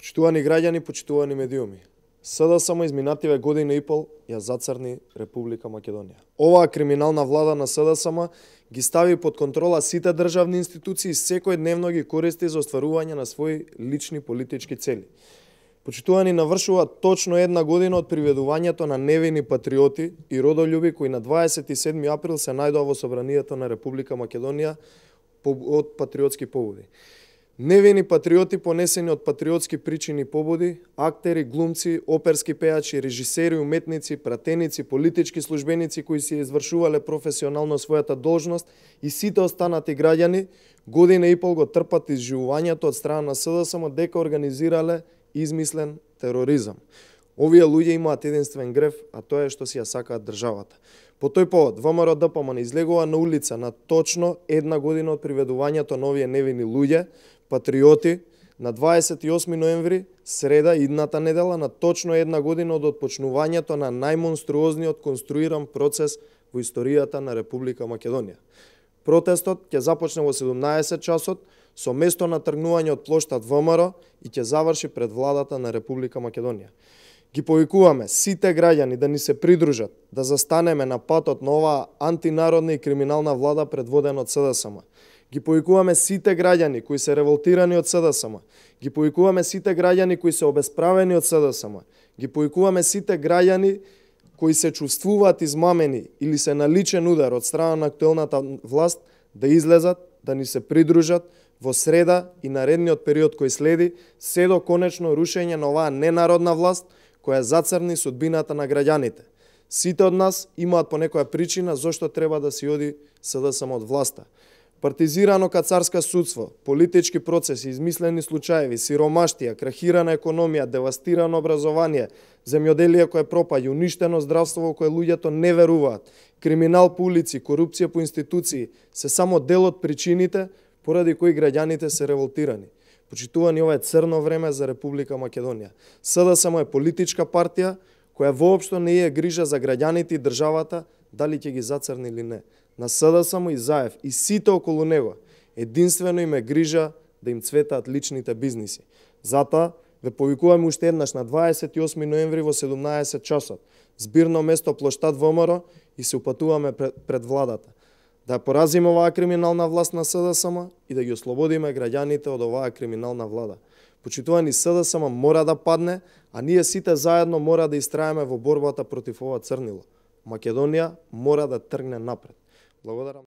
Почитувани граѓани, почитувани медиуми. СДСМ изминативе година и пол ја зацрни Република Македонија. Оваа криминална влада на СДСМ ги стави под контрола сите државни институции и секојдневно ги користи за остварување на своји лични политички цели. Почитувани, навршува точно една година од приведувањето на невини патриоти и родолюби кои на 27 април се најдоа во собранието на Република Македонија од патриотски побуди. Невини патриоти понесени од патриотски причини побуди, актери, глумци, оперски пејачи, режисери, уметници, пратеници, политички службеници кои си извршувале професионално својата должност и сите останати граѓани година и пол го трпат изживувањето од страна на СДСМ дека организирале измислен тероризам. Овие луѓе имаат единствен грев, а тоа е што си ја сакаат државата. По тој повод, ВМРО-ДПМН излегува на улица на точно една година од приведувањето на овие невини луѓе, патриоти, на 28 ноември, среда, идната недела, на точно една година од отпочнувањето на најмонструозниот конструиран процес во историјата на Република Македонија. Протестот ќе започне во 17 часот, со место на тргнување од плоштад ВМРО и ќе заврши пред владата на Република Македонија. Ги повикуваме сите граѓани да ни се придружат, да застанеме на патот на оваа антинародна и криминална влада предводена од СДСМ. Ги повикуваме сите граѓани кои се револтирани од СДСМ. Ги повикуваме сите граѓани кои се обесправени од СДСМ. Ги повикуваме сите граѓани кои се чувствуваат измамени или се на личен удар од страна на актуелната власт да излезат, да ни се придружат во среда и наредниот период кој следи, се до конечно рушење на оваа ненародна власт која зацрни судбината на граѓаните. Сите од нас имаат по некоја причина зошто треба да си оди СДСМ од власта. Партизирано кацарска судство, политички процеси, измислени случаеви, сиромаштија, крахирана економија, девастирано образование, земјоделие кое пропаѓа, уништено здравство во кое луѓето не веруваат, криминал по улици, корупција по институции, се само дел од причините поради кои граѓаните се револтирани. Почитувани, ова е црно време за Република Македонија. СДСМ е политичка партија која воопшто не е грижа за граѓаните и државата, дали ќе ги зацрни или не. На СДСМ и Заев и сите околу него единствено им е грижа да им цветаат личните бизниси. Затоа ве повикуваме уште еднаш на 28 ноември во 17 часот. Збирно место плоштад ВМРО и се упатуваме пред владата. Да поразиме оваа криминална власт на СДСМ и да ги ослободиме граѓаните од оваа криминална влада. Почитувани, СДСМ мора да падне, а ние сите заедно мора да истраеме во борбата против ова црнило. Македонија мора да тргне напред. Благодарам.